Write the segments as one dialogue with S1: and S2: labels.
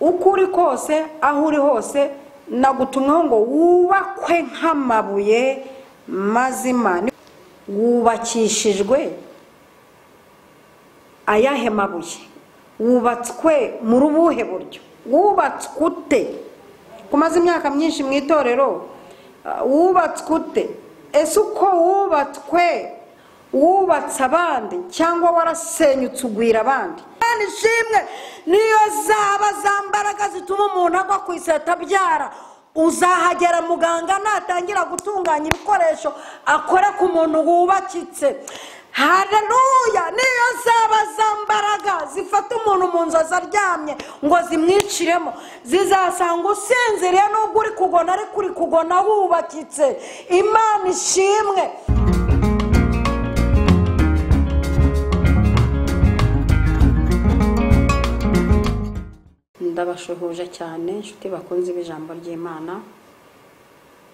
S1: Uko uri kose, aho uri hose, nagutumweho ngo wubakwe nk'amabuye mazima. Wubakishijwe ayahe mabuye? Wubatswe muri ubuhe buryo? Wubatswe ute? Kumaze imyaka myinshi mu itorero, wubatswe ute? Ese uko wubatswe wubatse abandi cyangwa warasenyutse ugwira abandi? Imana ishimwe, niyo zaba za mbaraga zituma umuntu agwa ku isi atabyara, uzahagera muganga natangira gutunganya ibikoresho akora ku muntu wubakitse. Haleluya! Niyo zaba za mbaraga zifata umuntu mu nzozi aryamye ngo zimwiciremo, zizasanga usinziriye nubwo uri kugona, ariko uri kugona wubakitse. Imana ishimwe. Ndabashuhuje cyane inshuti bakunze b'ijambo ry'Imana,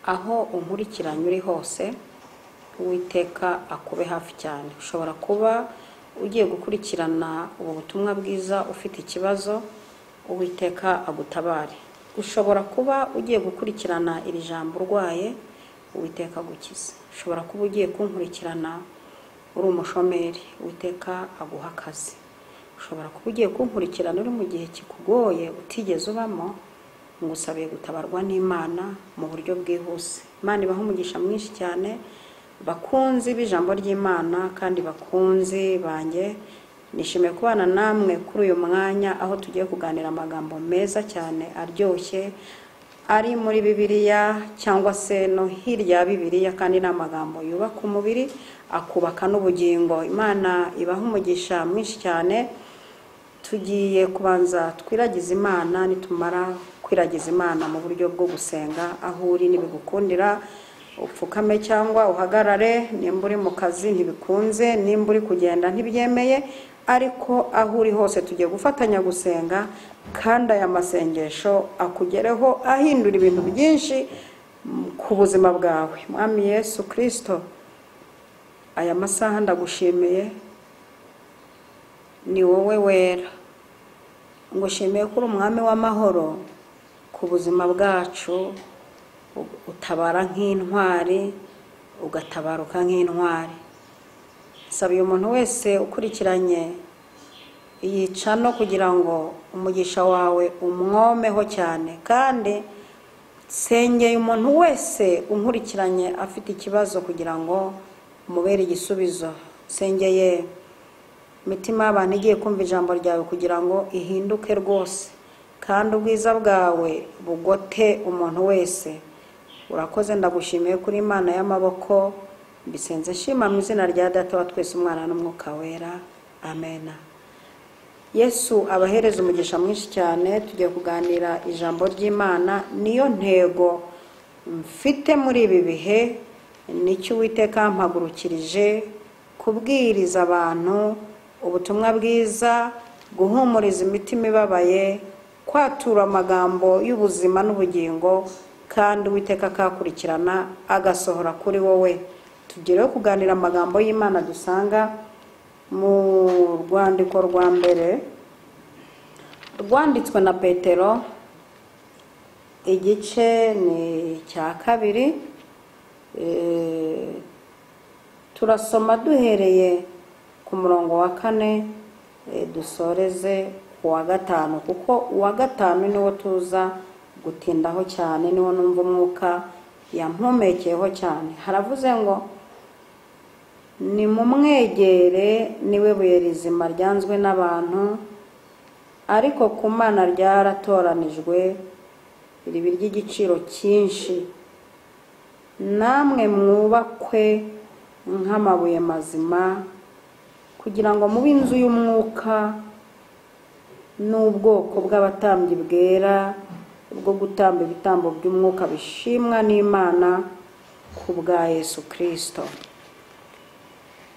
S1: aho unkurikiranye uri hose, Uwiteka akube hafi cyane. Ushobora kuba ugiye gukurikirana ubu butumwa bwiza ufite ikibazo, Uwiteka agutabare. Ushobora kuba ugiye gukurikirana iri jambo urwaye, Uwiteka agukize. Ushobora kuba ugiye kunkurikirana uri umushomeri, Uwiteka aguha akazi. Ushobora kuba ugiye kunkurikirana uri mu gihe kikugoye utigeze ubamo, ngusabiye gutabarwa n'Imana mu buryo bwihuse. Imana ibahe umugisha mwinshi cyane, bakunzi b'ijambo ry'Imana kandi bakunzi banjye. Nishimiye kubana namwe kuri uyu mwanya aho tugiye kuganira amagambo meza cyane aryoshye ari muri Bibiliya cyangwa se no hirya ya Bibiliya, kandi ni amagambo yubaka umubiri akubaka n'ubugingo. Imana ibahe umugisha mwinshi cyane. Tugiye kubanza twiragiza Imana, nitumara kwiragiza Imana mu buryo bwo gusenga, aho uri nibigukundira upfukame cyangwa uhagarare, nimba uri mu kazi ntibikunze, nimba uri kugenda ntibyemeye, ariko aho uri hose tugiye gufatanya gusenga, kandi aya masengesho akugereho ahindura ibintu byinshi ku buzima bwawe. Mwami Yesu Kristo, aya masaha ndagushimiye, ni wowe wera. Ngushimiye ko uri umwami w'amahoro ku buzima bwacu, utabara nk'intwari, ugatabaruka nk'intwari. Nsaba umuntu wese ukurikiranye yica no kugira ngo umugisha wawe umwomeho cyane, kandi nsengeye umuntu wese unkurikiranye afite ikibazo kugira ngo umubere igisubizo. Nsengeye imitima y'abantu igiye kumva ijambo ryawe kugira ngo ihinduke rwose, kandi ubwiza bwawe bugote umuntu wese. Urakoze, ndagushimiye kuri Imana y'amaboko. Mbisenze nshima mu izina rya Data wa twese, Umwana n'Umwuka Wera, amena. Yesu abahereza umugisha mwinshi cyane. Tugiye kuganira ijambo ry'Imana, niyo ntego mfite muri ibi bihe, nicyo Uwiteka mpagurukirije kubwiriza abantu ubutumwa bwiza, guhumuriza imitima ibabaye, kwatura amagambo y'ubuzima n'ubugingo, kandi Uwiteka akakurikirana agasohora kuri wowe. Tugireho kuganira amagambo y'Imana dusanga mu rwandiko rwa mbere rwanditswe na Petero, igice ni cya 2. Turasoma duhereye ku murongo wa 4 dusoreze ku wa 5, kuko uwa 5 niwo tuza gutindaho cyane, niwo numva umwuka yampumekeyeho cyane. Haravuze ngo ni mumwegere, niwe buye rizima ryanzwe n'abantu, ariko ku Mana ryaratoranijwe, riba ry'igiciro cyinshi. Namwe mwubakwe nk'amabuye mazima, kugira ngo mube inzu y'umwuka n'ubwoko bw'abatambyi bwera, bwo gutamba ibitambo by'umwuka bishimwa n'Imana ku bwa Yesu Kristo.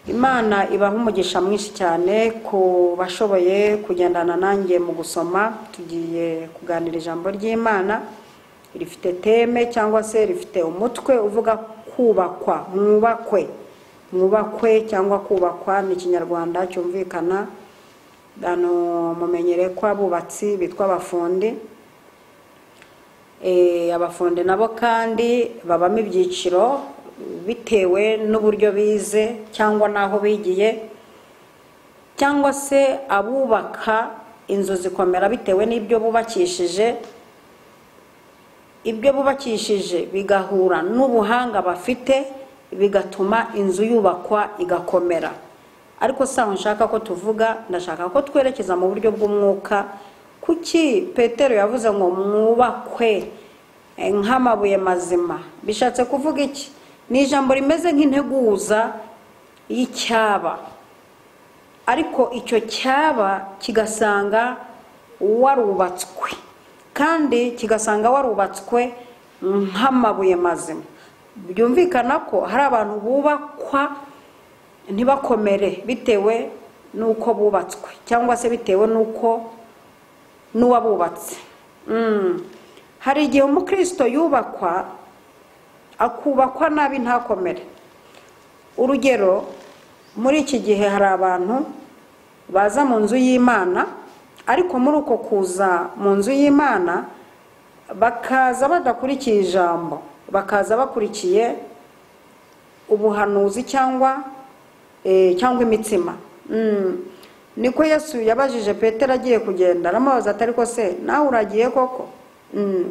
S1: Imana ibaha umugisha mwinshi cyane ku bashoboye kugendana nanjye mu gusoma. Tugiye kuganira ijambo ry'Imana rifite teme cyangwa se rifite umutwe uvuga kubakwa, mwubakwe. Mwubakwe cyangwa kubakwa ni Ikinyarwanda cyumvikana. Abantu mumenyere ko abubatsi bitwa abafundi. Abafundi nabo kandi babamo ibyiciro bitewe n'uburyo bize cyangwa n'aho bigiye, cyangwa se abubaka inzu zikomera bitewe n'ibyo bubakishije. Ibyo bubakishije bigahura n'ubuhanga bafite, bigatuma inzu yubakwa igakomera. Ariko saho nshaka ko tuvuga, ndashaka ko twerekeza mu buryo bw'umwuka. Kuki Petero yavuze ngo mwubakwe nk'amabuye mazima? Bishatse kuvuga iki? Ni ijambo rimeze nk'integuza y'icyaba, ariko icyo cyaba kigasanga warubatswe, kandi kigasanga warubatswe nk'amabuye mazima. Byumvikana ko hari abantu bubakwa ntibakomere bitewe n'uko bubatswe, cyangwa se bitewe n'uko n'uwabubatse. Hari igihe umukristo yubakwa akubakwa nabi ntakomere. Urugero, muri iki gihe hari abantu baza mu nzu y'Imana, ariko muri uko kuza mu nzu y'Imana bakaza badakurikiye ijambo, bakaza bakurikiye ubuhanuzi cyangwa imitsima. Niko Yesu yabajije Petero agiye kugenda, aramubaza ati ariko se nawe uragiye koko?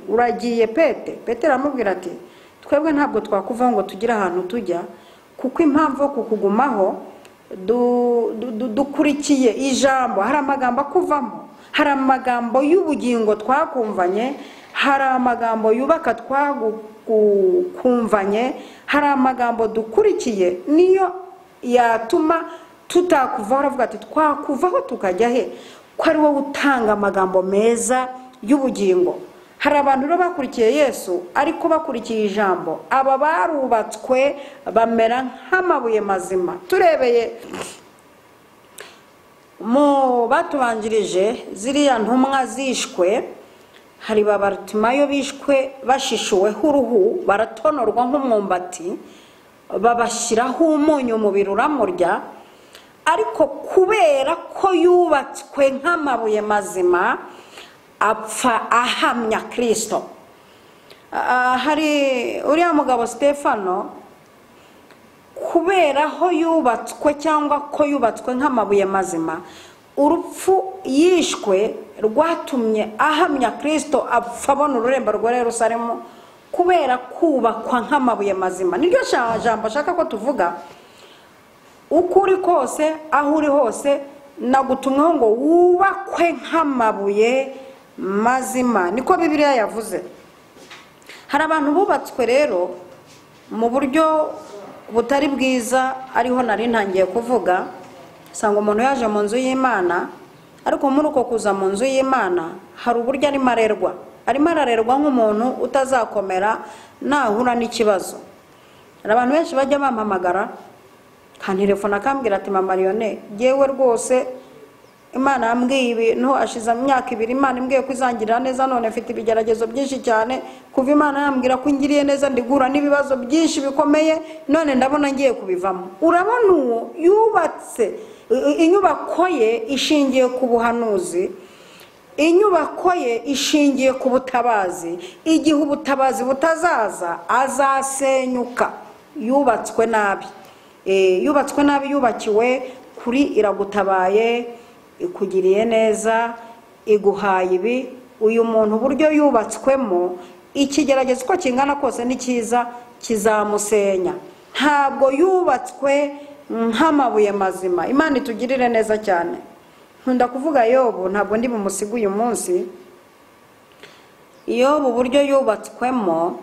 S1: Uragiye Pete? Petero aramubwira ati twebwe ntabwo twakuvaho ngo tugire ahantu tujya, kuko impamvu yo kukugumaho dukurikiye ijambo. Hari amagambo akuvamo, hari amagambo y'ubugingo twakumvanye, hari amagambo yubaka twakumvanye, hari amagambo dukurikiye niyo yatuma tutakuvaho. Aravuga ati twakuvaho tukajya he ko ari wowe utanga amagambo meza y'ubugingo? Hari abantu rero bakurikiye Yesu ariko bakurikiye ijambo, aba barubatswe bamera nk'amabuye mazima. Turebeye mu batubanjirije ziriya ntumwa zishwe, hari ba Barutimayo bishwe bashishuweho uruhu, baratonorwa nk'umwumbati, babashyiraho umunyu umubiri uramurya, ariko kubera ko yubatswe nk'amabuye mazima apfa ahamya Kristo. Hari uriya mugabo Stefano, kubera ho yubatswe cyangwa ko yubatswe nk'amabuye mazima, urupfu yishwe rwatumye ahamya Kristo, apfa abona ururembo rwa Yerusalemu kubera kubakwa nk'amabuye mazima. Niryo jambo ashaka ko tuvuga. Uko uri kose, aho uri hose, nagutumweho ngo wubakwe nk'amabuye mazima. Niko Bibiliya yavuze. Hari abantu bubatswe rero mu buryo butari bwiza, ariho nari ntangiye kuvuga. Sanga umuntu yaje mu nzu y'Imana, ariko muri uko kuza mu nzu y'Imana hari uburyo arimo arerwa. Arimo ararerwa nk'umuntu utazakomera nahura n'ikibazo. Hari abantu benshi bajya bampamagara kantelefona akambwira ati mama Lionel, yewe rwose Imana yambwiye ibintu, ashize imyaka ibiri Imana imbwiye ko izangirira neza, none mfite ibigeragezo byinshi cyane. Kuva Imana yambwira ko ingiriye neza ndigura n'ibibazo byinshi bikomeye, none ndabona ngiye kubivamo. Urabona uwo yubatse inyubako ye ishingiye ku buhanuzi, inyubako ye ishingiye ku butabazi. Igihe ubutabazi butazaza azasenyuka. Yubatswe nabi, yubatswe nabi, yubakiwe kuri iragutabaye, ikugiriye neza, iguhaye ibi. Uyu muntu uburyo yubatswemo, ikigeragezo uko kingana kose ni cyiza kizamusenya. Ntabwo yubatswe nk'amabuye mazima. Imana itugirire neza cyane. Nkunda kuvuga Yobu, ntabwo ndi bumusiga uyu munsi. Yobu uburyo yubatswemo,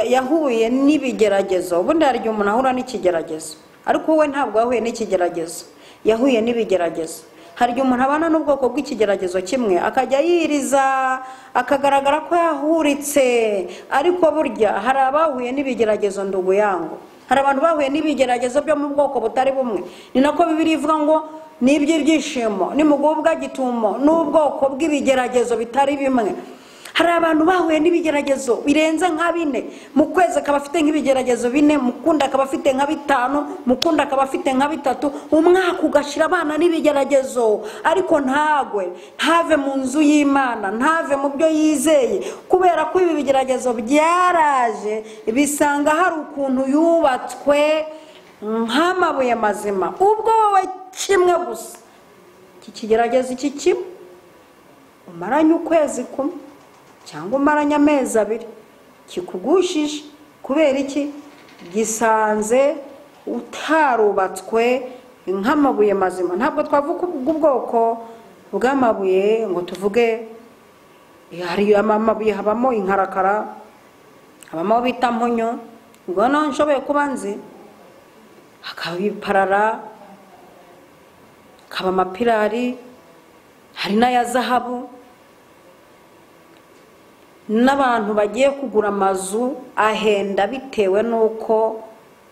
S1: yahuye n'ibigeragezo. Ubundi hari igihe umuntu ahura n'ikigeragezo, ariko wowe ntabwo wahuye n'ikigeragezo, yahuye n'ibigeragezo. Hari igihe umuntu abana n'ubwoko bw'ikigeragezo kimwe akajya yiriza akagaragara ko yahuritse, ariko burya hari abahuye n'ibigeragezo ndugu yangu. Hari abantu bahuye n'ibigeragezo byo mu bwoko butari bumwe. Ni nako Bibiliya ivuga ngo n'iby'ibyishimo nimugubwa gitumo n'ubwoko bw'ibigeragezo bitari bimwe. Hari abantu bahuye n'ibigeragezo birenze nka 4 mu kwezi, akaba afite nk'ibigeragezo 4, mukunda akaba afite nka 5, mukunda akaba afite nka 3, umwaka ugashira abana n'ibigeragezo, ariko ntagwe, ntave mu nzu y'Imana, ntave mu byo yizeye, kubera ko ibi bigeragezo byaraje bisanga hari ukuntu yubatswe nk'amabuye mazima. Ubwo wowe kimwe gusa iki kigeragezo iki kimwe umaranye ukwezi kumwe cyangwa umaranye amezi 2 kikugushije, kubera iki? Gisanze utarubatswe nk'amabuye mazima. Ntabwo twavuga ubwoko bw'amabuye ngo tuvuge hari amabuye, habamo inkarakara, habamo bita mpunyu, ubwo no nshoboye kuba nzi, hakaba ibiparara, hakaba amapirari, hari n'aya zahabu. N'abantu bagiye kugura amazu ahenda bitewe n'uko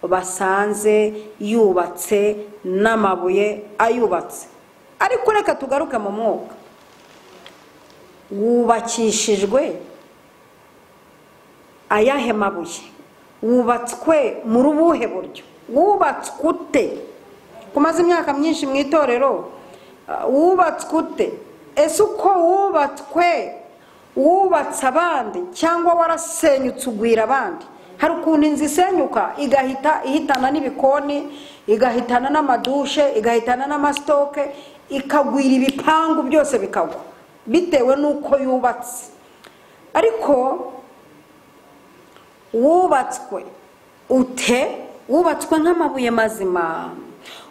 S1: basanze yubatse n'amabuye ayubatse. Ariko reka tugaruke mu mwuka, wubakishijwe ayahe mabuye? Wubatswe muri ubuhe buryo? Wubatswe ute? Kumaze imyaka myinshi mu itorero, wubatswe ute? Ese uko wubatswe wubatse abandi cyangwa warasenyutse ugwira abandi? Hari ukuntu inzu isenyuka igahita ihitana n'ibikoni, igahitana n'amadushe, igahitana n'amasitoke, ikagwira ibipangu byose bikagwa bitewe n'uko yubatse. Ariko wubatswe ute? Wubatswe nk'amabuye mazima,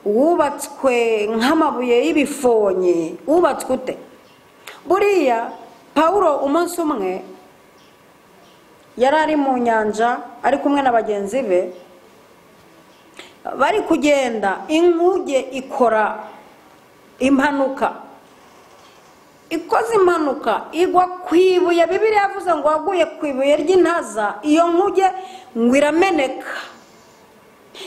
S1: wubatswe nk'amabuye y'ibifonyi, wubatswe ute? Buriya Paulo umunsi umwe yari ari mu nyanja ari kumwe na bagenzi be, bari kugenda, inkuge ikora impanuka, ikoze impanuka igwa ku ibuye. Bibiliya yavuze ngo waguye ku ibuye ry'intaza, iyo nkuge ngo irameneka.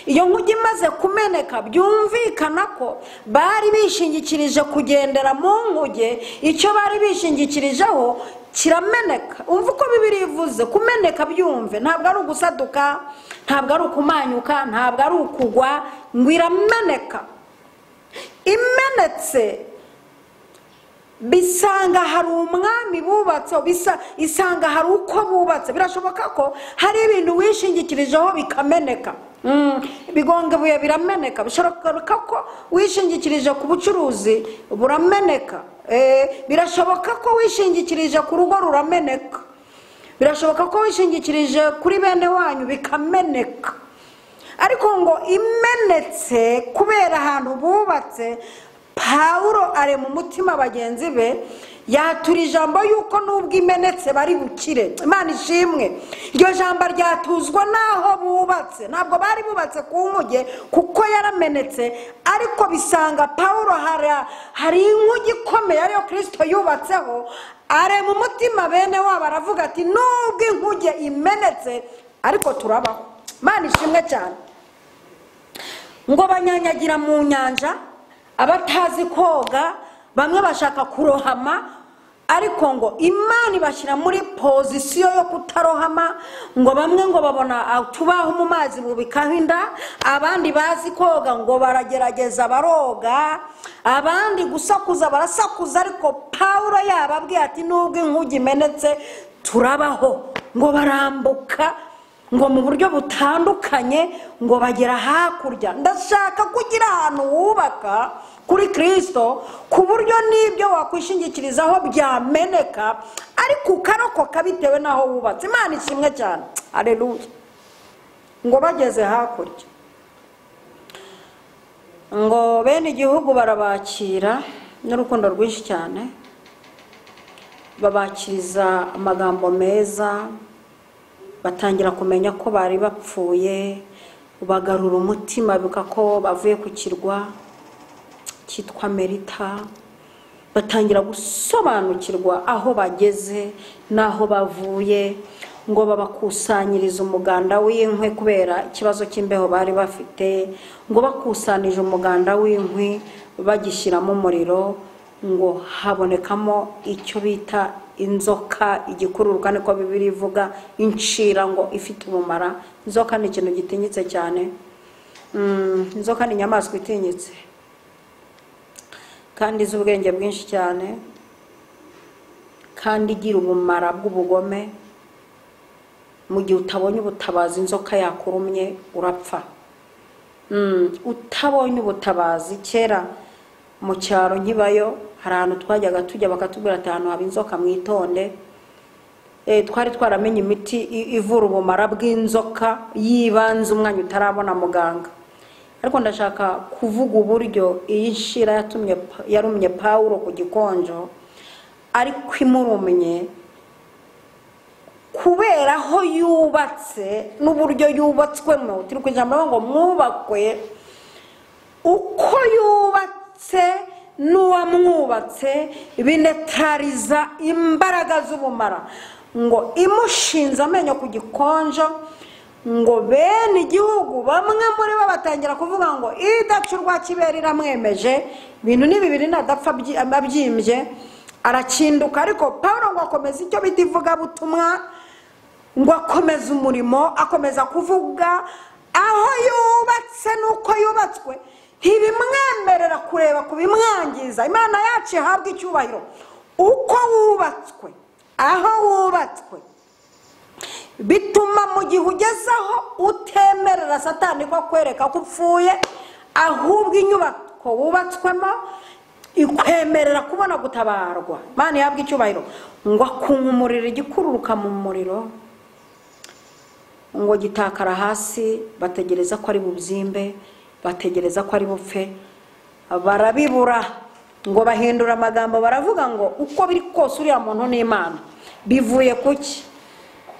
S1: Iyo nkuge imaze kumeneka, byumvikana ko bari bishingikirije kugendera mu nkuge, icyo bari bishingikirijeho kirameneka. Umva uko Bibiliya ivuze kumeneka, byumve, ntabwo ari ugusaduka, ntabwo ari ukumanyuka, ntabwo ari ukugwa, ngo irameneka. Imenetse bisanga hari umwami bubatse, bisa isanga hari uko bubatse. Birashoboka ko hari ibintu wishingikirijeho bikameneka, bigonga ibuye birameneka. Bishoboka ko wishingikirije ku bucuruzi burameneka, birashoboka ko wishingikirije ku rugo rurameneka, birashoboka ko wishingikirije kuri bene wanyu bikameneka. Ariko ngo imenetse kubera ahantu bubatse, Paulo are mu mutima bagenzi be, yatura ijambo yuko nubwo imenetse bari bukire. Imana ishimwe. Iryo jambo ryatuzwa naho bubatse, ntabwo bari bubatse ku nkuge kuko yaramenetse, ariko bisanga Paulo hari inkuge ikomeye ariyo Kristo yubatseho. Are mu mutima bene wabo aravuga ati nubwo inkuge imenetse ariko turabaho. Imana ishimwe cyane. Ngo banyanyagira mu nyanja, abatazi koga bamwe bashaka kurohama, ariko ngo Imana ibashyira muri pozisiyo yo kutarohama. Ngo bamwe ngo babona tubaho mu mazi bubikaho inda, abandi bazi koga ngo baragerageza baroga, abandi gusakuza barasakuza, ariko Paulo yababwiye ati nubwo inkuge imenetse turabaho. Ngo barambuka ngo mu buryo butandukanye, ngo bagera hakurya. Ndashaka kugira ahantu wubaka kuri Kristo ku buryo n'ibyo wakwishingikirizaho byameneka, ariko ukarokoka bitewe n'aho wubatse. Imana ishimwe cyane, haleluya. Ngo bageze hakurya, ngo bene igihugu barabakira n'urukundo rwinshi cyane, babakiriza amagambo meza, batangira kumenya ko bari bapfuye, bagarura umutima, bibuka ko bavuye ku kirwa cyitwa Melita, batangira gusobanukirwa aho bageze n'aho bavuye. Ngo babakusanyiriza umuganda w'inkwi kubera ikibazo cy'imbeho bari bafite, ngo bakusanije umuganda w'inkwi bagishyiramo umuriro, ngo habonekamo icyo bita inzoka igikururuka, niko Bibiliya ivuga, incira ngo ifite ubumara. Inzoka ni ikintu gitinyitse cyane. Inzoka ni inyamaswa itinyitse kandi izi ubwenge bwinshi cyane, kandi igira ubumara bw'ubugome. Mu gihe utabonye ubutabazi inzoka yakurumye urapfa. Utabonye ubutabazi, kera mu cyaro nkibayo hari ahantu twajyaga tujya bakatubwira ati ahantu haba inzoka mwitonde. Twari twaramenye imiti ivura ubumara bw'inzoka yibanze umwanya utarabona muganga. Ariko ndashaka kuvuga uburyo iyi nshira yarumye Pawulo ku gikonjo, ariko imurumye kubera aho yubatse n'uburyo yubatswemo. Turi ku ijambo ngo mwubakwe, uko yubatse n'uwamwubatse binetariza imbaraga z'ubumara. Ngo imushinze amenyo ku gikonjo, ngo bene igihugu bamwe muri bo batangira kuvuga ngo idaca urwa kibera iramwemeje, ibintu ni bibiri nadapfa abyimbye arakinduka. Ariko Pawulo ngo akomeza icyo bita ivugabutumwa, ngo akomeza umurimo, akomeza kuvuga aho yubatse n'uko yubatswe, ntibimwemerera kureba kubimwangiza. Imana yacu ihabwa icyubahiro. Uko wubatswe, aho wubatswe, bituma mu gihe ugezeho utemerera Satani ko akwereka ko upfuye, ahubwo inyubako wubatswemo ikwemerera kubona gutabarwa. Imana ihabwa icyubahiro. Ngo akunga umuriro igikururuka mu muriro, ngo gitakara hasi, bategereza ko ari bubyimbe, bategereza ko ari bupfe, barabibura. Ngo bahindura amagambo baravuga ngo uko biri kose uriya muntu ni Imana. Bivuye kuki?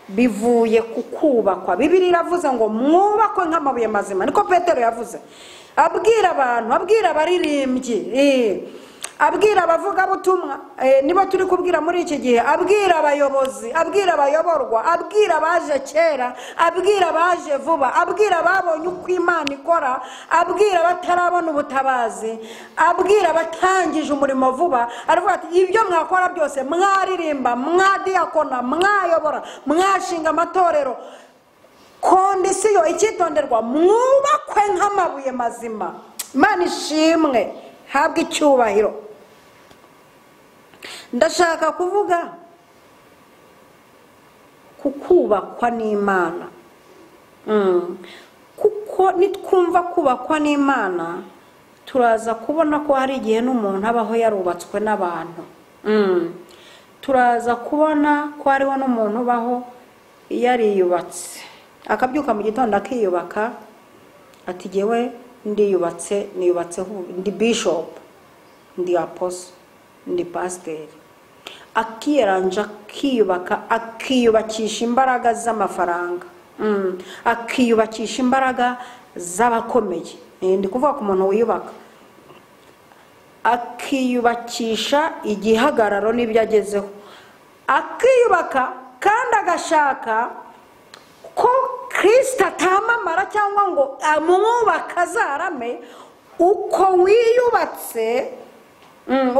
S1: Bivuye ku kubakwa. Bibiliya iravuze ngo mwubakwe nk'amabuye mazima, niko Petero yavuze, abwira abantu, abwira abaririmbyi, abwira abavugabutumwa, nibo turi kubwira muri iki gihe, abwira abayobozi, abwira abayoborwa, abwira abaje kera, abwira abaje vuba, abwira ababonye uko Imana ikora, abwira abatarabona ubutabazi, abwira abatangije umurimo vuba. Aravuga ati ibyo mwakora byose, mwaririmba, mwadiyakona, mwayobora, mwashinga amatorero, kondisiyo icyitonderwa, mwubakwe nk'amabuye mazima. Imana ishimwe, habwe icyubahiro. Ndashaka kuvuga ku kubakwa n'Imana, kuko nitwumva kubakwa n'Imana turaza kubona ko hari igihe n'umuntu abaho yarubatswe n'abantu. Turaza kubona ko hariho n'umuntu ubaho yariyubatse, akabyuka mu gitondo akiyubaka, ati jyewe ndiyubatse, niyubatseho, ndi bishop, ndi apostle, ndi pasiteri. Akiyeranja, akiyubaka, akiyubakisha imbaraga z'amafaranga, akiyubakisha imbaraga z'abakomeye. Ndi kuvuga ku muntu wiyubaka, akiyubakisha igihagararo n'ibyo agezeho, akiyubaka kandi agashaka ko Kristo atamamara cyangwa ngo amwubaka azarame. Uko wiyubatse,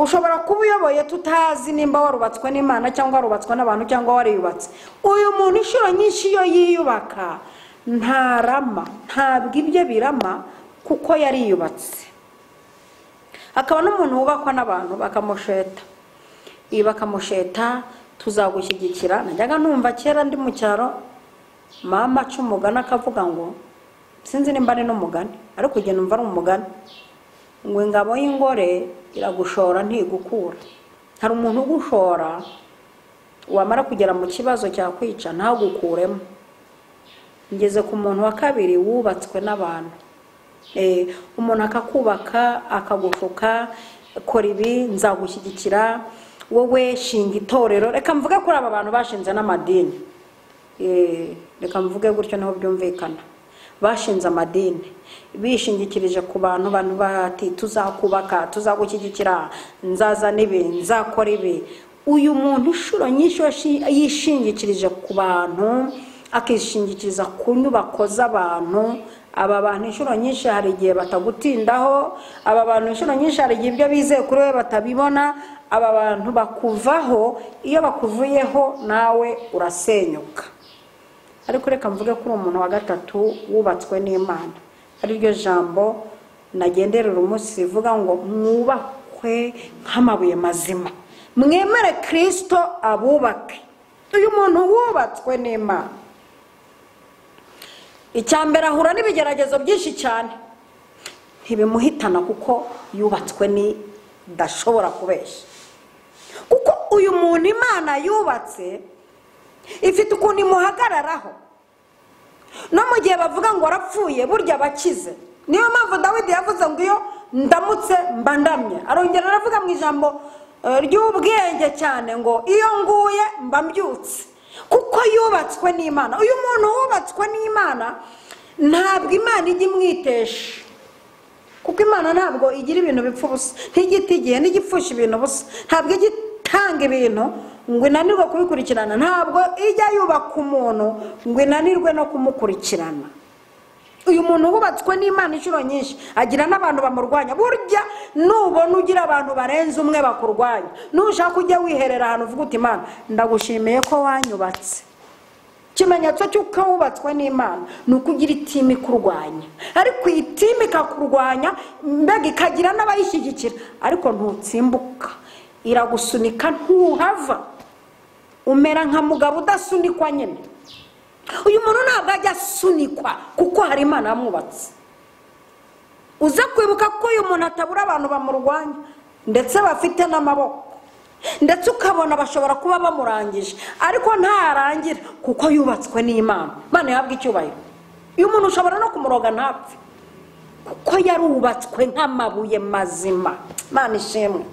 S1: ushobora kuba uyoboye tutazi nimba warubatswe n'Imana cyangwa warubatswe n'abantu cyangwa wariyubatse. Uyu muntu inshuro nyinshi iyo yiyubaka ntarama, ntabwo ibyo birama kuko yariyubatse. Akaba n'umuntu wubakwa n'abantu bakamusheta, ibi bakamusheta, tuzagushyigikira. Najyaga numva kera ndi mu cyaro mama aca umugani akavuga ngo, sinzi nimba ari n'umugani ariko ugenda numva ari umugani, ngo ingabo y'ingore iragushora ntigukura. Hari umuntu ugushora wamara kugera mu kibazo cyakwica ntagukuremo. Ngeze ku muntu wa kabiri wubatswe n'abantu. Umuntu akakubaka, akagushuka, kora ibi nzagushyigikira, wowe shinga itorero. Reka mvuge kuri aba bantu bashinze n'amadini, reka mvuge gutyo niho byumvikana. Bashinze amadini bishingikirije ku bantu, bantu bati tuzakubaka, tuzagushyigikira, nzazana ibi, nzakora ibi. Uyu muntu inshuro nyinshi yishingikirije ku bantu, akishingikiriza ku nyubako z'abantu, Aba bantu inshuro nyinshi hari igihe batagutindaho, aba bantu inshuro nyinshi hari igihe ibyo bizeye kuri wowe batabibona, aba bantu bakuvaho, iyo bakuvuyeho nawe urasenyuka. Ariko reka mvuge kuri umuntu wa gatatu wubatswe n'Imana, ariryo jambo nagenderera umunsi rivuga ngo mwubakwe nk'amabuye mazima, mwemere Kristo abubake. Uyu muntu wubatswe n'Imana, icya mbere ahura n'ibigeragezo byinshi cyane, ntibimuhitana kuko yubatswe n'idashobora kubeshya. Kuko uyu muntu Imana yubatse ifite ukuntu imuhagararaho, no mu gihe bavuga ngo arapfuye burya bakize. Niyo mpamvu Dawidi yavuze ngo iyo ndamutse mba ndamye. Arongera aravuga mu ijambo ry'ubwenge cyane ngo iyo nguye mba mbyutse, kuko yubatswe n'Imana. Uyu muntu wubatswe n'Imana ntabwo Imana ijya imwitesha, kuko Imana ntabwo igira ibintu bipfa ubusa, ntigita igihe, ntigipfusha ibintu ubusa, ntabwo ijya itanga ibintu ngo inanirwe kubikurikirana, ntabwo ijya yubaka umuntu ngo inanirwe no kumukurikirana. Uyu muntu wubatswe n'Imana inshuro nyinshi agira n'abantu bamurwanya. Burya nubona ugira abantu barenze umwe bakurwanya, nushaka ujya wiherera ahantu uvuga uti Imana ndagushimiye ko wanyubatse. Ikimenyetso cy'uko wubatswe n'Imana ni uko ugira itimi ikurwanya, ariko iyi timi ikakurwanya mbega ikagira n'abayishyigikira, ariko ntutsimbuka, iragusunika ntuhava, umera nka mugabo udasunikwa nyine. Uyu muntu ntabwo ajya asunikwa kuko hari Imana yamwubatse. Uze kwibuka ko uyu muntu atabura abantu bamurwanya, ndetse bafite n'amaboko, ndetse ukabona bashobora kuba bamurangije, ariko ntarangira kuko yubatswe n'Imana. Imana ihabwa icyubahiro. Uyu muntu ushobora no kumuroga ntapfe, kuko yarubatswe nk'amabuye mazima. Imana ishimwe.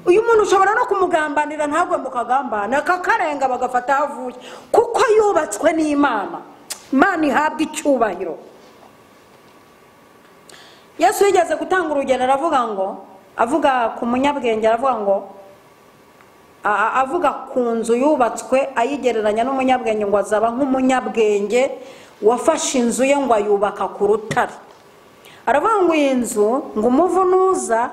S1: Uyu muntu ushobora no kumugambanira ntagwe mukagambana, akakarenga bagafata aho avuye, kuko yubatswe n'Imana. Imana ihabwa icyubahiro. Yesu yigeze gutanga urugero aravuga ngo, avuga ku munyabwenge aravuga ngo, avuga ku nzu yubatswe ayigereranya n'umunyabwenge ngo azaba nk'umunyabwenge wafashe inzu ye ngo ayubaka ku rutare. Aravuga ngo iyi nzu ngo umuvu nuza,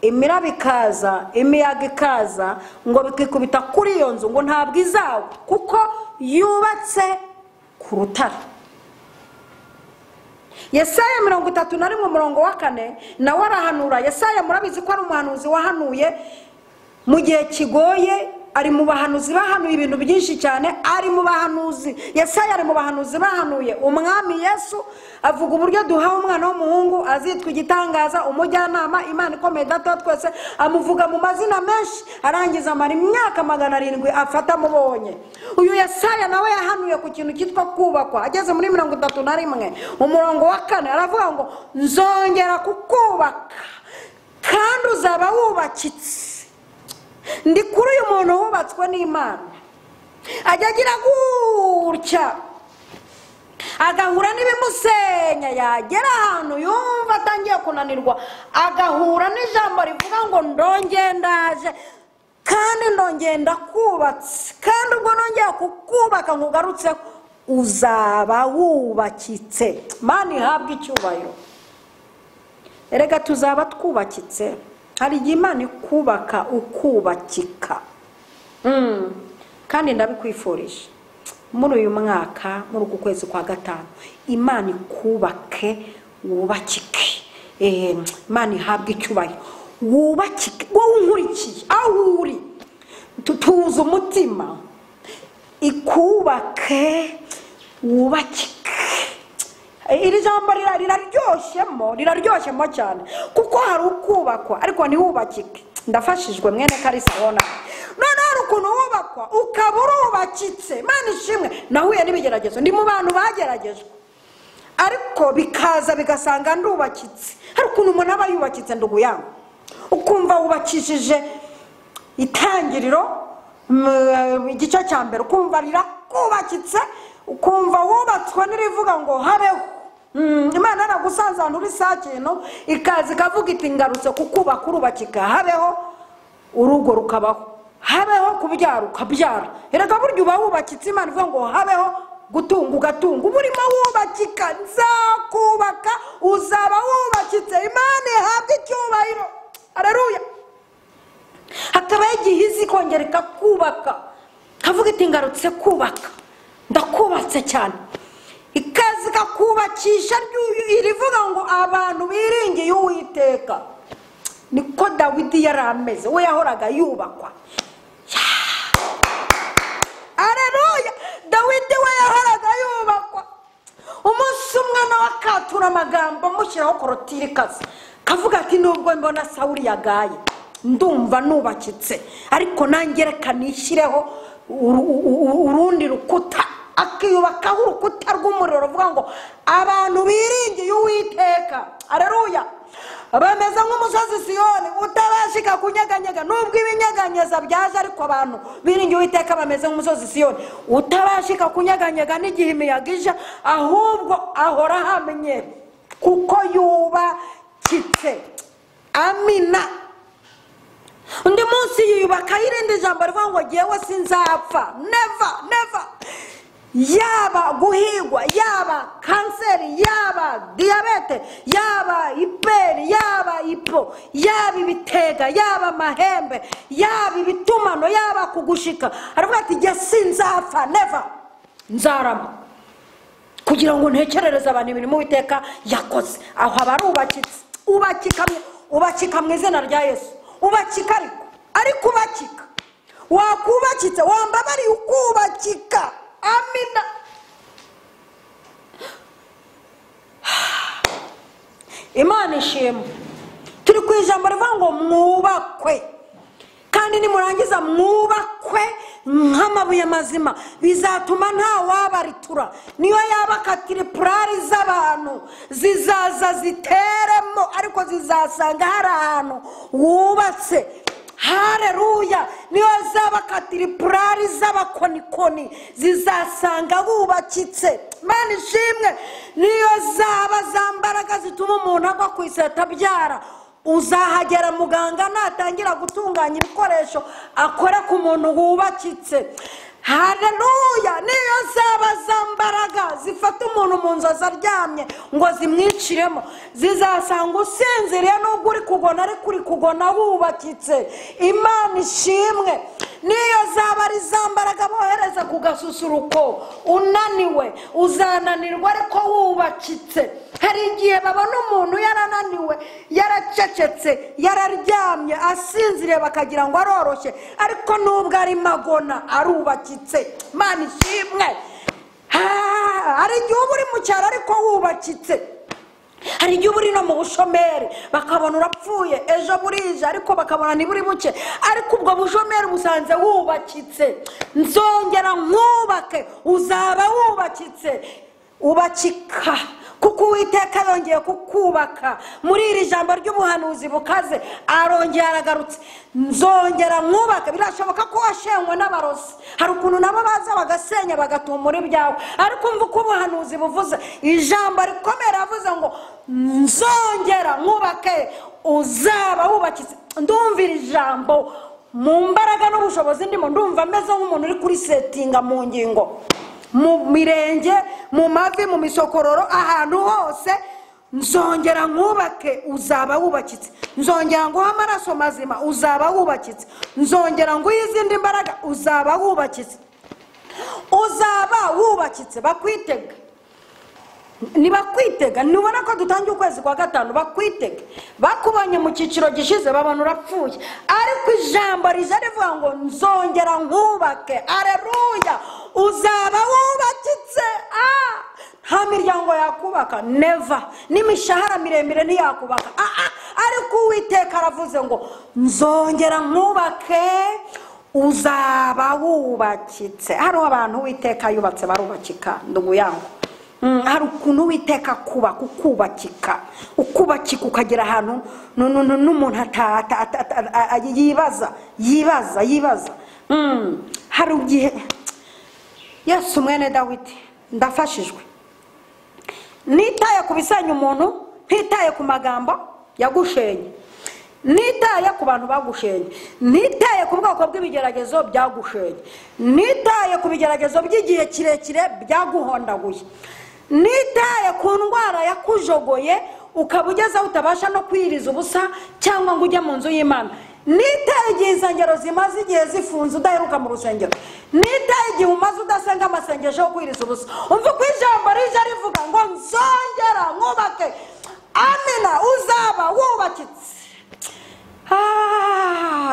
S1: imiraba ikaza, imiyaga ikaza, ngo bikikubita kuri iyo nzu ngo ntabwo izagwa kuko yubatse ku rutare. Yesaya 31 umurongo wa 4 nawe arahanura. Yesaya murabizi ko ari umuhanuzi wahanuye mu gihe kigoye, ari mu bahanuzi bahanuye ibintu byinshi cyane, ari mu bahanuzi. Yesaya ari mu bahanuzi bahanuye umwami Yesu, avuga uburyo duhawe umwana w'umuhungu azitwa igitangaza, umujyanama, Imana ikomeye, data wa twese, amuvuga mu mazina menshi, arangiza amara imyaka 700 afata amubonye. Uyu Yesaya nawe yahanuye ku kintu cyitwa kubakwa. Ageze muri 31 umurongo wa 4 aravuga ngo nzongera kukubaka kandi uzaba wubakitse. Ndi kuri uyu muntu wubatswe n'Imana ajya agira gutya agahura n'ibimusenya, yagera ahantu yumva atangiye kunanirwa, agahura n'ijambo rivuga ngo ndongeye ndaje, kandi ndongeye ndakubatse, kandi ubwo nongeye kukubaka nkugarutseho uzaba wubakitse. Imana ihabwe icyubahiro. Erega tuzaba twubakitse. Hari igihe Imana ikubaka ukubakika. Kandi ndabikwifurije muri uyu mwaka, muri uku kwezi kwa 5, Imana ikubake wubakike. Imana ihabwe icyubahiro, wubakike. Wowe unkurikiye aho uri, tutuze umutima, ikubake wubakike. Iri jambo riraryoshemo cyane, kuko hari ukubakwa ariko ntiwubakike. Ndafashijwe mwene Kalisa wona. None hari ukuntu wubakwa ukaba urubakitse. Imana ishimwe. Nahuye n'ibigeragezo, ndi mu bantu bageragejwe, ariko bikaza bigasanga ndubakitse. Hari ukuntu umuntu aba yubakitse ndugu yangu, ukumva wubakishije itangiriro igice cya mbere, ukumva rirakubakitse, ukumva wubatswe n'irivuga ngo habeho. Imana yaragusanze ahantu uri saa kintu, ikaza ikavuga iti ngarutse kukubaka urubakika, habeho urugo rukabaho, habeho kubyara ukabyara. Erega burya uba wubakitse, Imana ivuga ngo habeho gutunga ugatunga, uba urimo wubakika. Nzakubaka uzaba wubakitse. Imana ihabwe icyubahiro. Haleluya. Hakabaho igihe izi kongera ikakubaka, kavuga iti ngarutse kubaka, ndakubatse cyane. Ikaza ikakubakisha irivuga ngo abantu biringiye Uwiteka. Niko Dawidi yari ameze, we yahoraga yubakwa. Haleluya. Dawidi we yahoraga yubakwa. Umunsi umwe nawe akatura amagambo amushyiraho korotire ikaze, kavuga ati nubwo mbona Sawuli yagaye ndumva nubakitse, ariko nanjye reka nishyireho urundi rukuta. Akiyubakaho urukuta rw'umuriro ruvuga ngo abantu biringiye Uwiteka, haleluya, bameze nk'umusozi Siyoni utabashika kunyeganyega. Nubwo ibinyeganyeza byaje, ariko abantu biringiye Uwiteka bameze nk'umusozi Siyoni utabashika kunyeganyega n'igihe imiyaga ije, ahubwo ahora ahamye kuko yubakitse. Amina. Undi munsi yiyubaka irindi jambo rivuga ngo jyewe sinzapfa, never never. Yaba guhigwa, yaba kanseri, yaba diyabete, yaba iperi, yaba ipo, yaba ibitega, yaba amahembe, yaba ibitumano, yaba kugushika, aravuga ati jye sinzapfa, never, nzarama kugira ngo ntekerereze abantu imirimo Uwiteka yakoze. Aho aba arubakitse. Ubakika mu izina rya Yesu. Ubakika ariko ubakika, wakubakitse, wambabariye ukubakika. Amina. Imana ishimwe. Turi ku ijambo rivuga ngo mwubakwe, kandi nimurangiza mwubakwe nk'amabuye mazima, bizatuma nta wabaritura. Niyo yaba katiripurari z'abantu zizaza ziteremo, ariko zizasanga hari ahantu wubatse. Haleluya. Niyo zaba katiripurari z'abakonikoni zizasanga wubakitse. Imana ishimwe. Niyo zaba za mbaraga zituma umuntu agwa ku isi atabyara, uzahagera muganga natangira gutunganya ibikoresho akora ku muntu wubakitse. Haleluya. Niyo zaba za mbaraga zifata umuntu mu nzozi aryamye ngo zimwiciremo, zizasanga usinziriye nubwo uri kugona, ariko uri kugona wubakitse. Imana ishimwe. Niyo zaba ari za mbaraga bohereza ku gasusuruko unaniwe, uzananirwa ariko wubakitse. Hari igihe babona umuntu yarananiwe, yaracecetse, yararyamye, asinziriye, bakagira ngo aroroshye, ariko nubwo ari magona arubakitse. Imana ishimwe. Hari igihe uba uri mu cyaro ariko wubakitse. Hari igihe uba uri no mu bushomeri bakabona urapfuye, ejo burije, ariko bakabona ntiburi buke, ariko ubwo bushomeri busanze wubakitse. Nzongera nkubake, uzaba wubakitse. Ubakika kuko Uwiteka yongeye kukubaka. Muri iri jambo ry'ubuhanuzi bukaze arongera aragarutse, nzongera nkubake. Birashoboka ko washenywe n'abarozi, hari ukuntu nabo baza bagasenya bagatumura ibyawe, ariko umva uko ubuhanuzi buvuze. Ijambo rikomeye ravuze ngo nzongera nkubake, uzaba wubakitse. Ndumvira ijambo mu mbaraga n'ubushobozi ndimo, ndumva ameze nk'umuntu uri kuri setinga mu ngingo, mu mirenge, mu mavi, mu misokororo, ahantu hose. Nzongera nkubake, uzaba wubakitse. Nzongera nguhe amaraso mazima, uzaba wubakitse. Nzongera nguhe izindi mbaraga, uzaba wubakitse. Uzaba wubakitse. Bakwitega, nibakwitega. Nubona ko dutangiye ukwezi kwa gatanu, bakwitega. Bakubonye mu cyiciro gishize babona urapfuye, ariko ijambo rije rivuga ngo nzongera nkubake. Haleluya. Uzaba wubakitse. Nta miryango yakubaka, never. N'imishahara miremire ntiyakubaka, ariko Uwiteka aravuze ngo nzongera nkubake, uzaba wubakitse. Hariho abantu Uwiteka yubatse barubakika, ndugu yangu. Hari ukuntu Uwiteka kubaka, ukubakika, ukubakika ukagera ahantu n'umuntu yibaza yibaza yibaza. Hari igihe Yesu mwene Dawidi, ndafashijwe, nitaye ku bisenya umuntu, ntitaye ku magambo yagushenye, Nitaye ku bantu bagushenye, nitaye ku bwoko bw'ibigeragezo byagushenye, nitaye ku bigeragezo by'igihe kirekire byaguhondaguye, nitaye ku ndwara yakujogoye ukaba ugeze aho utabasha no kwiriza ubusa cyangwa ngo ujye mu nzu y'Imana, nitaye igihe insengero zimaze igihe zifunze udaheruka mu rusengero, nitaye igihe umaze udasenga amasengesho yo kwiriza ubusa. Umva uko ijambo rije rivuga ngo nzongera nkubake, amina, uzaba wubakitse.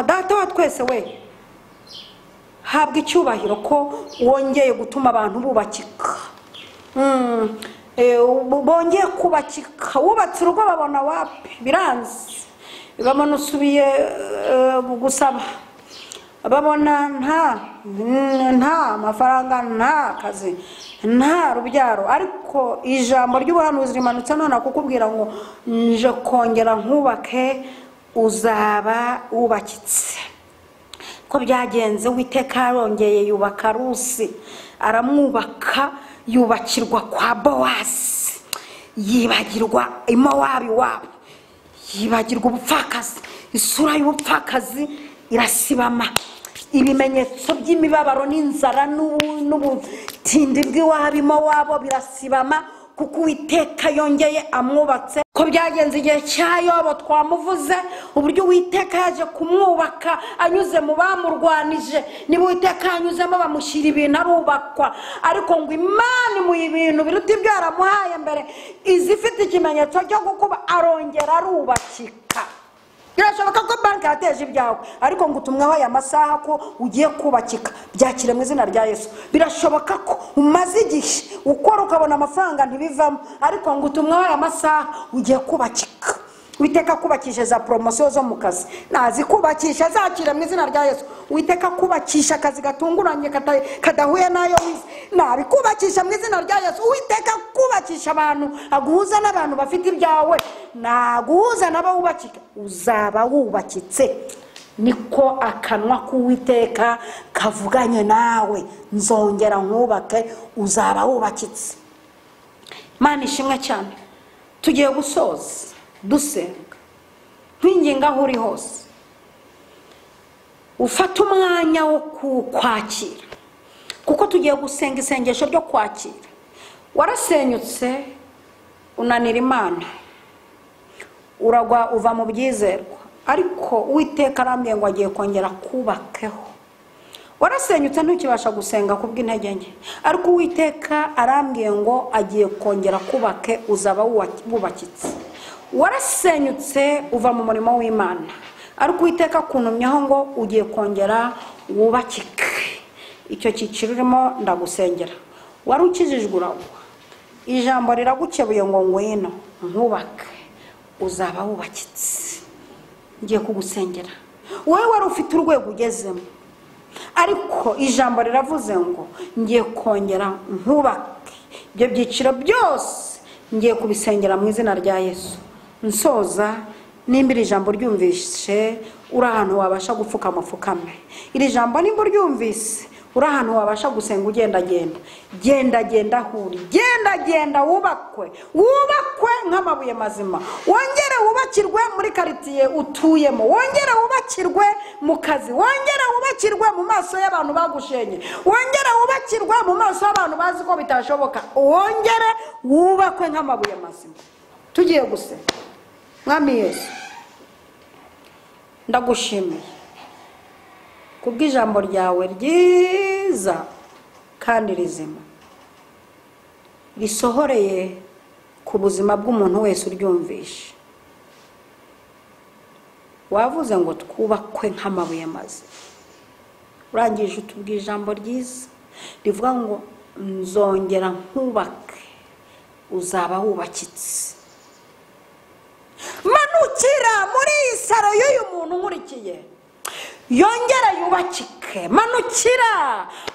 S1: Data wa twese we, habwa icyubahiro ko wongeye gutuma abantu bubakika, bongeye kubakika. Wubatse urugo babona wapi, biranze, babona usubiye gusaba, babona nta mafaranga, nta kazi, nta rubyaro. Ariko ijambo ry'ubuhanuzi rimanutse none kukubwira ngo nje kongera nkubake, uzaba wubakitse. Ko byagenze, Uwiteka arongeye yubaka Rusi, aramwubaka, yubakirwa kwa Bowasi, yibagirwa Imowabi wabo, yibagirwa ubupfakazi, isura y'ubupfakazi irasibama, ibimenyetso by'imibabaro n'inzara n'ubutindi bw'iwabo Imowabu birasibama, kuko Uwiteka yongeye amwubatse. Ko byagenze igihe cya Yobo twamuvuze uburyo Uwiteka yaje kumwubaka anyuze mu bamurwanije. Niba Uwiteka yanyuzemo bamushyira ibintu arubakwa, ariko ngo Imana imuha ibintu biruta ibyo yaramuhaye mbere, izifite ikimenyetso cyo gukuba, arongera arubakika. Birashoboka ko banki yateje ibyawe, ariko ngo utumweho aya masaha ko ugiye kubakika, byakire mu izina rya Yesu. Birashoboka ko umaze igihe ukora ukabona amafaranga ntibivamo, ariko ngo utumweho aya masaha ugiye kubakika. Uwiteka kubakisha za promosiyo zo mu kazi, nazikubakisha, zakire mu izina rya Yesu. Uwiteka kubakisha akazi gatunguranye kadahuye nayo wize, nabikubakisha mu izina rya Yesu. Uwiteka kubakisha abantu, aguhuza n'abantu bafite ibyawe, naguhuza nabo wubakika, uzaba wubakitse. Niko akanwa k'Uwiteka kavuganye nawe, nzongera nkubake, uzaba wubakitse. Imana ishimwe cyane. Tugiye gusoza dusenga, nkwinginga aho uri hose ufate umwanya wo kwakira, kuko tugiye gusenga isengesho ryo kwakira. Warasenyutse unanira Imana, uragwa uva mu byizerwa, ariko Uwiteka arambwiye ngo agiye kongera kubakeho. Warasenyutse ntukibasha gusenga kubw'intege nke, ariko Uwiteka arambwiye ngo agiye kongera kubake, uzaba wubakitse. Warasenyutse uva mu murimo w'Imana, ariko Uwiteka akuntumyeho ngo ugiye kongera wubakike. Icyo cyiciro urimo ndagusengera. Wari ukijijwe uragwa, ijambo riragukebuye ngo ngwino nkubake, uzaba wubakitse. Ngiye kugusengera. Wowe wari ufite urwego ugezemo, ariko ijambo riravuze ngo ngiye kongera nkubake. Ibyo byiciro byose ngiye kubisengera mu izina rya Yesu. Nsoza, nimba iri jambo ryumvise uri ahantu wabasha gupfukama, pfukame. Iri jambo nimba uryumvise uri ahantu wabasha gusenga ugendagenda, gendagenda aho uri, gendagenda wubakwe, wubakwe nk'amabuye mazima, wongere wubakirwe muri karitiye utuyemo, wongere wubakirwe mu kazi, wongere wubakirwe mu maso y'abantu bagushenye, wongere wubakirwe mu maso y'abantu bazi ko bitashoboka, wongere wubakwe nk'amabuye mazima. Tugiye gusenga. Mwami Yesu, ndagushimiye kubw'ijambo ryawe ryiza kandi rizima, risohoreye ku buzima bw'umuntu wese uryumvishe. Wavuze ngo twubakwe nk'amabuye mazima, urangije utubwira ijambo ryiza rivuga ngo nzongera nkubake, uzaba wubakitse. Manukira muri iyi saro y'uyu muntu nkurikiye, yongera yubakike. Manukira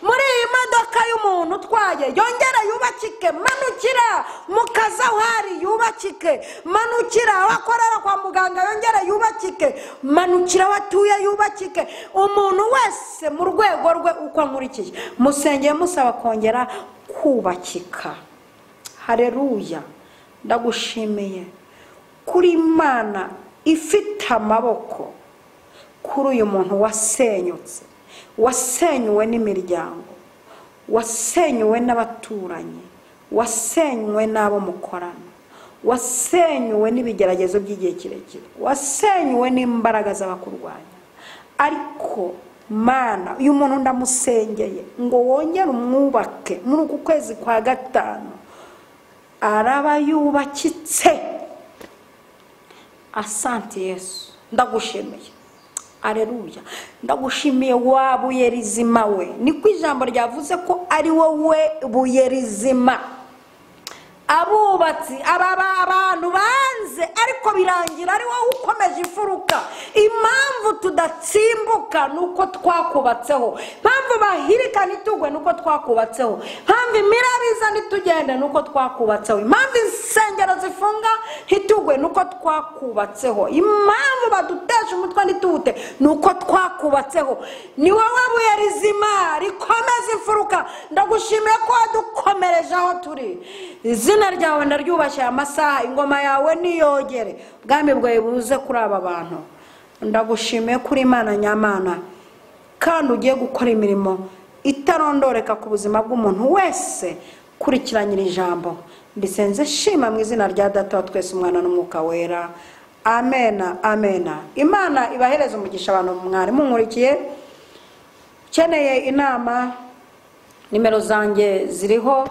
S1: muri iyi modoka y'umuntu utwaye, yongera yubakike. Manukira mu kazi aho ari yubakike. Manukira aho akorera kwa muganga, yongera yubakike. Manukira aho atuye yubakike. Umuntu wese mu rwego rwe uko ankurikiye, musengeye musaba kongera kubakika. Haleluya, ndagushimiye kuri Imana ifite amaboko kuri uyu muntu wasenyutse, wasenyuwe n'imiryango, wasenyuwe n'abaturanyi, wasenywe n'abo mukorana, wasenyuwe n'ibigeragezo by'igihe kirekire, wasenyuwe n'imbaraga z'abakurwanya. Ariko Mana, uyu muntu ndamusengeye ngo wongere umwubake muri uku kwezi kwa gatanu, araba yubakitse. Asante Yesu, ndagushimiye. Aleluya, ndagushimiye wa buye rizima we. Niko ijambo ryavuze ko ari wowe buye rizima. Abubatsi aba abantu banze, ariko birangira ari wowe ukomeje imfuruka. Impamvu tudatsimbuka nuko twakubatseho, impamvu bahirika nitugwe nuko twakubatseho, impamvu imirabiza nitugende nuko twakubatseho, impamvu insengero zifunga ntitugwe nuko twakubatseho, impamvu badutesha umutwe nitute nuko twakubatseho. Ni wowe buye rizima rikomeza imfuruka. Ndagushimiye ko wadukomereje aho turi. Izina ryawe ndaryubashye amasaha, ingoma yawe niyogere, ubwami bwawe buze kuri aba bantu. Ndagushimiye kuri Imana nyamana, kandi ugiye gukora imirimo itarondoreka ku buzima bw'umuntu wese kurikiranyira ijambo. Mbisenze shima mu izina rya Data wa twese, Umwana n'Umwuka Wera. Amena, amena. Imana ibahereze umugisha abantu mwari munkurikiye. Ukeneye inama, nimero zanjye ziriho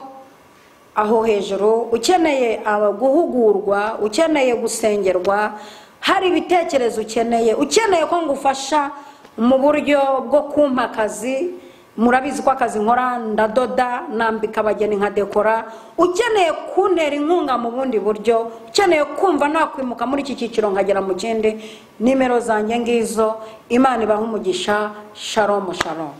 S1: aho hejuru. Ukeneye guhugurwa, ukeneye gusengerwa, hari ibitekerezo ukeneye, ukeneye ko ngufasha mu buryo bwo kumpa akazi, murabizi ko akazi nkora ndadoda, nambika abageni, nkadekora. Ukeneye kuntera inkunga mu bundi buryo, ukeneye kumva nakwimuka muri iki cyiciro nkagera mu kindi, nimero zanjye ngizo. Imana ibahe umugisha. Shalom, shalom.